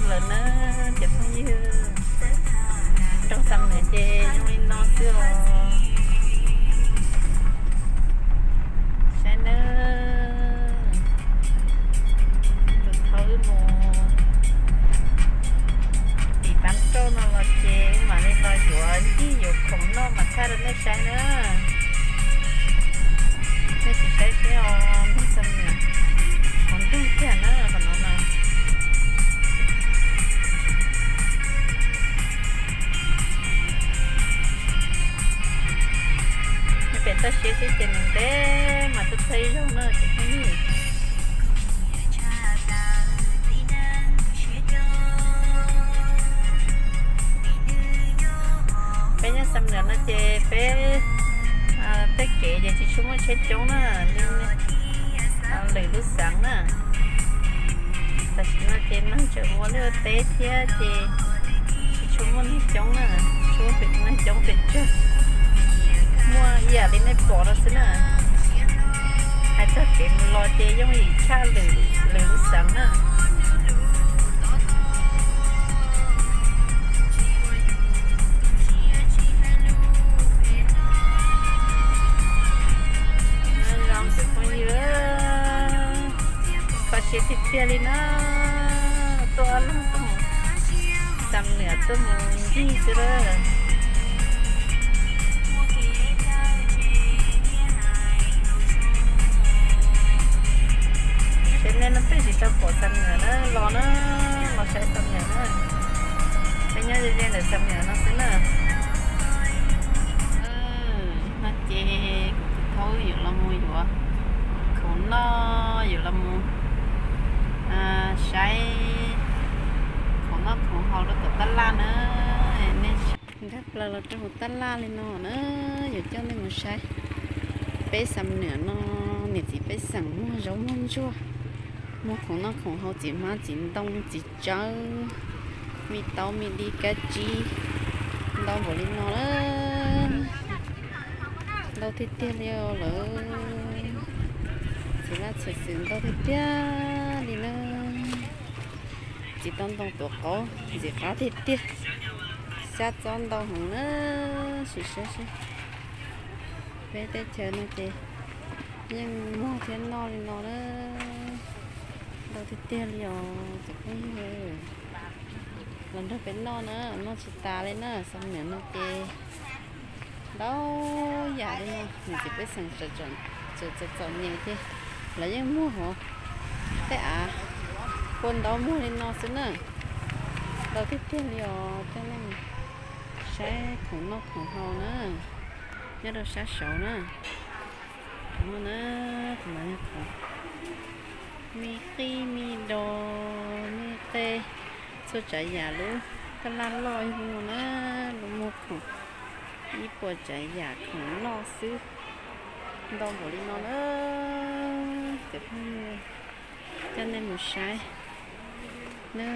Lawm na, cov phooj ywg, nrog Xam Nwm ces zoo li no xwb os. Saib nawb, tus thaum wb mus tim Pab Rauj no los ces wb mam li los yuav ncig yuav khoom noj mas thaij rau nej saib na. Nej sim saib seb os, nrog Xam Nwm, qhov ntug kiag na qhov no na. Nyob pem toj siab xwb ces ntev ntev mas tuaj txog ib zaug na cov phooj ywg. Peb nyob Xam Nwm no ces peb tej kev ces tsis tshua muaj tsheb coob na, li lwm lub xeev na. Tam sim no ces neeg tseem ua liaj ua teb thiab ces tsis tshua muaj neeg coob na, tsuas pem neeg coob pes tsawg, muaj ib yam li nej pom no xwb na. Hais txog kev mus los ces yooj yim tshaj lwm lub xeev na. Zoo cov phooj ywg, kho siab tiag tiag li na, tuaj ob leeg tuaj mus, Xam Nwm tuaj mus ncig xwb lawm. Ces nej leej twg tsis tau pom Xam Nwm na, los na, los saib Xam Nwm na. Peb nyob ze ze ntawm Xam Nwm no xwb na. No ces kuv tus thaub yuav los mus yuav khoom noj, yuav los mus saib khoom noj khoom haus rau tom tab laj na. Nej nkag plaws los rau hauv tab laj li no na, yuav coj nej mus saib. Peb Xam Nwm no, niam txiv pej xeem muag zaub muag ntsuag, muag khoom noj khoom haus, txiv hmab txiv ntoo txiv tsawb, me taub me di kab tsib, ntau npaum li no na. Ntau tiag tiag li lawm. Txiv laj txiv xwm ntau tiag tiag li na. Txiv tau ntoo tuav qaub ntxim qab tiag tiag. Xyab txob ntau heev na, sim saib seb. Peb teb chaws no ces yeej muag thiab noj li no na. Ntau tiag tiag li os cov phooj ywg. Los nrog peb noj na, noj tsis tas li na, Xam Nwm no ces ntau yam li no, niam txiv pej xeem txom txom nyem ces lawv yeej muag hov. Tej av kua ntau muag li no xwb na. Ntau tiag tiag li os, coj nej saib khoom noj khoom haus na, nyob rau sab saud na. Muag na, kuv mas yog khoom me qij me dos me qe, txhua tsav yam lub tab laj loj yog muag na, lub muag khoom ib puas tsav yam khoom noj xwb. Ntau npaum li no na, cov phooj ywg, coj nej mus saib na,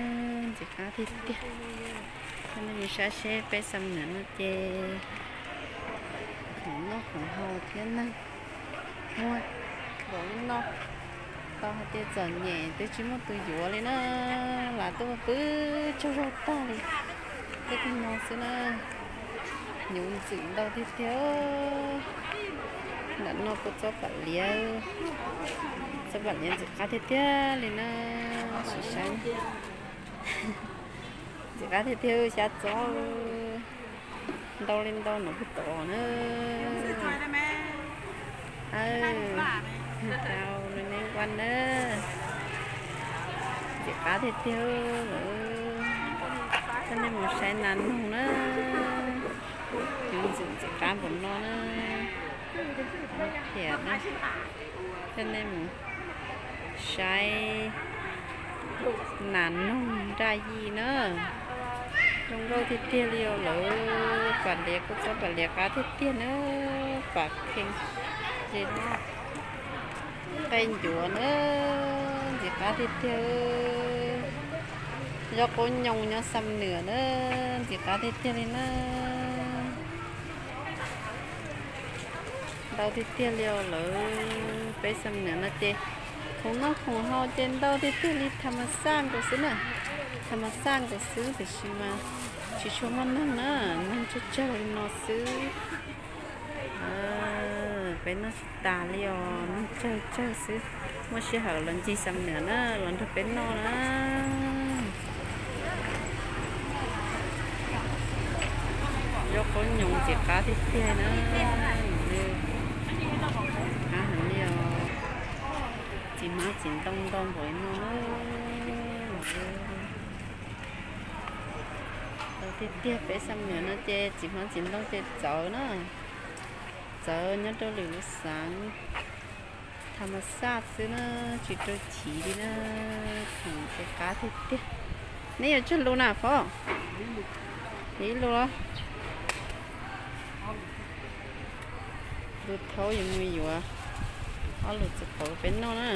ntxim qab tiag tiag. Coj nej mus saib seb peb Xam Nwm no ces khoom noj khoom haus thiab neeg muag npaum li no. Tau hais tias txom nyem twb tsis muaj tus yuav li na, lam tuaj pw tsaug zog tag li. Tej tug no xwb na, nyuv ntxim ntau tiag tiag. Ntawm no kua txob pam liav, txob pam liav ntxim qab tiag tiag li na. Sim saib, ntxim qab tiag tiag, xyab txob ntau li ntau no puag tod na. Rau neb nquaj na, ntxim qab tiag tiag. Coj nej mus saib nas noog na, ntxim ntxim qab npaum no na. Coj nej mus saib nas noog nraj yij na. Zoo nkauj tiag tiag li os lawm. Pam liav kua txob pam liav qab tiag tiag na. Pam kheej, qe ncuav na, ntxim qab tiag tiag. Zaub qaub nyoos nyob Xam Nwm na, ntxim qab tiag tiag li na. Ntau tiag tiag li os lawm. Peb Xam Nwm no ces khoom noj khoom haus ces ntau tiag tiag li, tham mas xaj nkaus xwb na. Tham mas xaj nkaus xwb tiam sis mas tsis tshua muaj neeg na, neeg tsawg tsawg li no xwb. Peb noj tsis tas li os, neeg tsawg tsawg xwb. Muaj sij hawm los ncig Xam Nuam na, los nrog peb noj na. Zaub qaub nyoos ntxim qab tiag tiag na. Qab heev li os. Txiv hmab txiv ntoo ntau npaum li no na. Ntau tiag tiag, peb Xam Nuam no ces txiv hmab txiv ntoo ces txawv na. Txawv nyob rau lwm lub xeev. Tham mas xaj xwb na, tsis rau chiv li na. Khoom ces qab tiag tiag. Neb yuav tsawg lus na Fob? Ib lus los? Lus thaub yuav mus yuav ob lus txiv qaub peb noj na.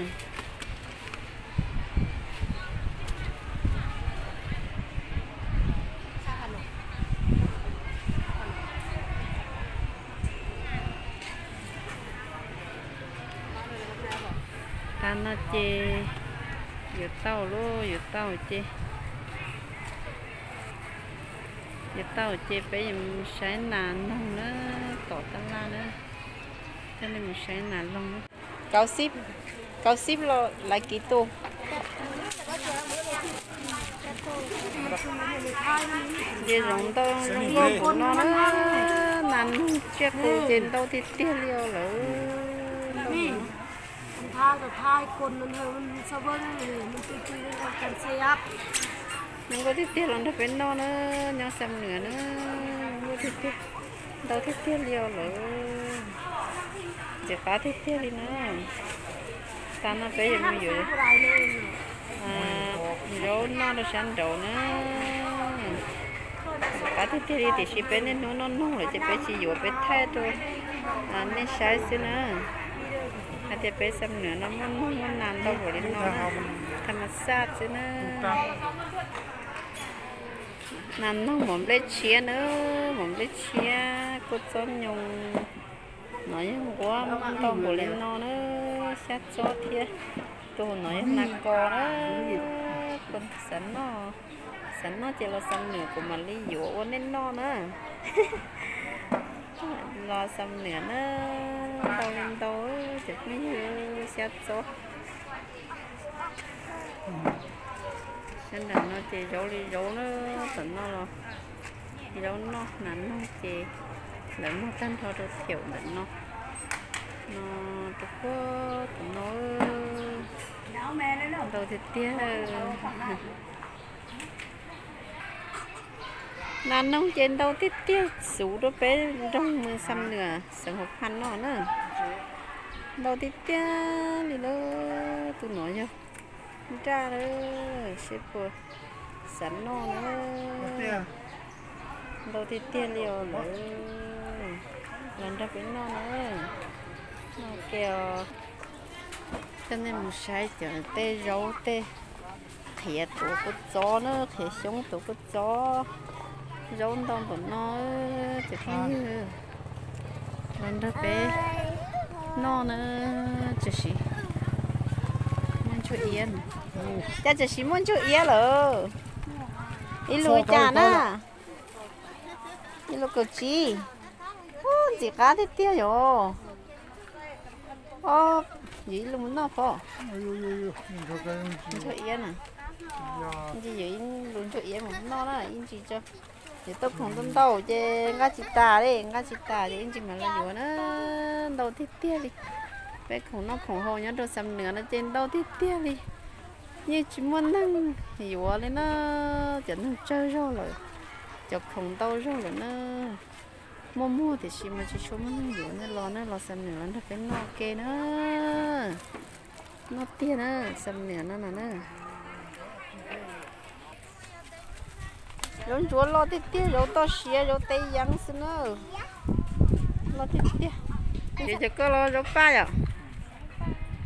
Tag no ces yuav tau lauj, yuav tau ces, yuav tau ces peb yuav mus saib nas noog na, tom tab laj na. Coj nej mus saib nas noog. Kauv xib los laiv kiv tus. Ces zoov ntau zoo nkauj npaum no na, nas noog tsiaj qus ces ntau tiag tiag li os lawm. Zoo nkauj tiag tiag los nrog peb noj na, nyob Xam Nuam na, zoo nkauj tiag tiag, ntau tiag tiag li os lawm. Ntxim qab tiag tiag li na. Tas no peb yuav mus yuav zaub noj rau sab nraud na. Ntxim qab tiag tiag li tiam sis peb niaj hnub noj noog lawm ces peb tsis yuav, peb thaij rau nej saib xwb na. Hais tias peb Xam Nuam no muaj noog muaj nas ntau npaum li no na, tham mas xaj xwb na. Nas noog mov nplej tshiab na, mov nplej tshiab, kua txob nyoos. No yog nquab ntau npaum li no na, xyab txob thiab. Tus no yog nas kos na. Kuv xav noj, xav noj ces los Xam Nuam kuv mam li yuav ua nej noj na. Los Xam Nuam na, ntau li ntau, cov phooj ywg, xyab txob. Sab nram no ces zaub li zaub na, tam no los zaub noj nas noog ces lawv muag tag nrho rau thiaum ntawm no. No rau puag tom no, ntau tiag tiag. Nas noog ces ntau tiag tiag, xuv rau peb nroog mus Xam Nuam xeev Huam Phas no na. Ntau tiag tiag li lawm, tus no yog nraj lawm, seb puas xav noj na. Ntau tiag tiag li os lawm, los nrog peb noj na. Noj ke os. Coj nej mus saib cov tej zaub tej qhiav tuav kua txob na, qhiav xyoob tuav kua txob. Zaub ntau npaum no, cov phooj ywg, los nrog peb noj na. Tam sim muaj ntsuag iab, cas tam sim muaj ntsuag iab lawm. Ib lus cas na? Ib lus kaum tsib. Ntxim qab tiag tiag yom. Yus ib lus mus noj pom. Ntsuag iab na. Ntsis yus ib lus ntsuag iab mus noj na, ib ntsis tso. Yus tau khoom ntau ntau ces nqa tsis tas li, nqa tsis tas ces ib ntsis mam li yuav na. Ntau tiag tiag li. Peb khoom noj khoom haus nyob rau Xam Nuam no ces ntau tiag tiag li. Yeej tsis muaj neeg yuav li na, cov neeg tsawg zog lawm, cov khoom ntau zog lawm na. Muaj muag tiam sis mas tsis tshua muaj neeg yuav na, los na, los Xam Nuam los nrog peb noj ke na. Noj tiag na, Xam Nuam no na. Zaub ntsuav loj tiag tiag, zaub toj siab, zaub teb yeeb xwb na. Loj tiag tiag. Ces cov koj los zaub paj yom?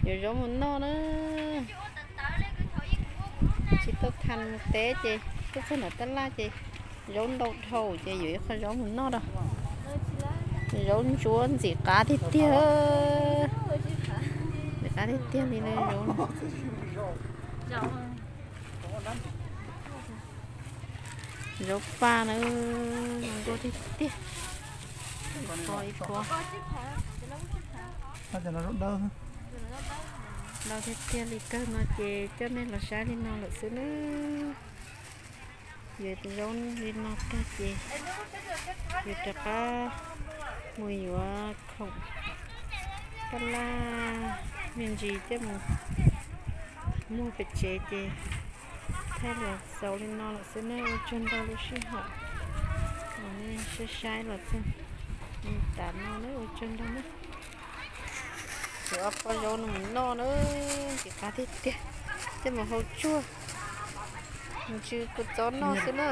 Yuav zaub mus noj na. Tsis tau thaij mus teb ces tuaj txog nram tab laj ces zaub ntau dhau ces yuav ib qho zaub mus noj rau. Zaub ntsuab ntxim qab tiag tiag. Ntxim qab tiag tiag li na zaub. Zaub paj na, zoo nkauj tiag tiag. Ib pob ib pob. Ntau tiag tiag li. Kawg no ces coj nej los saib li no lawm xwb nawb. Yuav zaub li no tag ces yuav rov qab mus yuav khoom taj laj me ntsis coj mus muag pem tsev ces thaij los xaus li no lawm xwb nawb. Ua tsaug ntau lub sij hawm uas nej saib saib los txog li tas no nawb. Ua tsaug ntau nawb. Yuav ob pob zaub no mus noj nawb, ntxim qab tiag tiag, coj mus hau tsuag, ntsw kua txob noj xwb na.